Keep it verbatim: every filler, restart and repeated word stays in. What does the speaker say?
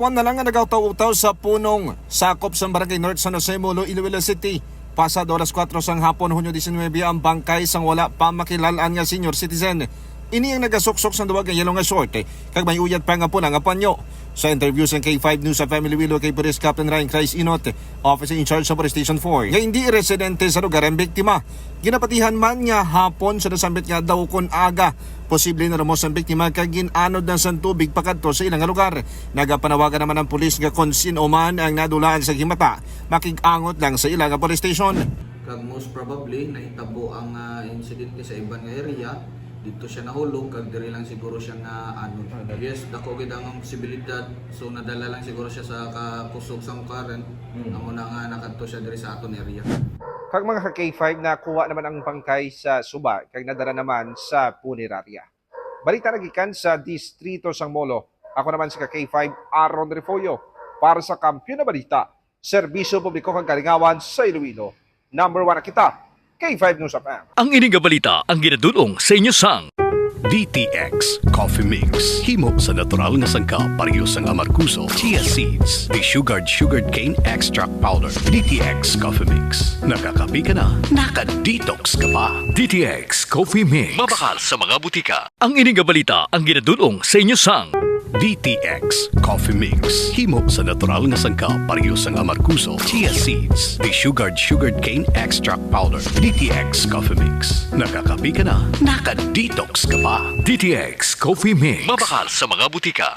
One na lang nga nagautaw-utaw sa punong sakop sang Barangay North San Jose, Molo, Iloilo City. Pasado alas kuwatro sang hapon, Hunyo diecinuebe, ang bangkay sang wala pa makilal-an nga senior citizen. Ini ang nagasuksok sang duwa nga yellow nga short, kag may uyat pa nga pula nga panyo. Sa interview sang K five News sa Family Wilo kay Police Captain Ryan Christ Inot, officer in charge sa Police Station four, nga hindi residente sa lugar ang biktima. Ginapatihan man nga hapon sa nasambit nga adlaw kon aga, posible na lumos ang biktima kag gin-anod na sang tubig pakadto sa ila nga lugar. Nagapanawagan naman ang pulis nga kon sin-o man ang nadulaan sa himata, makig-angot lang sa ila nga police station. Kag most probably, nahitabo ang, ah, insidente sa iban nga area. Dito siya nahulog, kag diri lang siguro siya na ano. Ah, dali. Yes, dako gid ang posibilidad. So, nadala lang siguro siya sa kakusog sang current. Hmm. Amo na nga nakadto siya diri sa aton area. Kag mga ka-K five, nakuha naman ang bangkay sa suba kag nadala naman sa punerarya. Balita na gikan sa distrito sang Molo. Ako naman si ka-K five, Aaron Refollo, para sa Kampiyon na Balita, Serbisyo Publiko kag Kalingawan sa Iloilo. Number one na kita, K five News F M. Ang ini nga balita ang ginadul-ong sa inyo sang D T X Coffee Mix. Himo sa natural nga sangkap, pareho sang amargoso, chia seeds, desugared sugarcane extract powder. D T X Coffee Mix. Nakakape ka na, naka-detox ka pa. D T X Coffee Mix. Mabakal sa mga butika. Ang ini nga balita ang ginadul-ong sa inyo sang D T X Coffee Mix. Himo sa natural nga sangkap, pareho sang amargoso, chia seeds, desugared sugarcane extract powder. D T X Coffee Mix. Nakakape ka na, naka-detox ka pa. D T X Coffee Mix. Mabakal sa mga butika.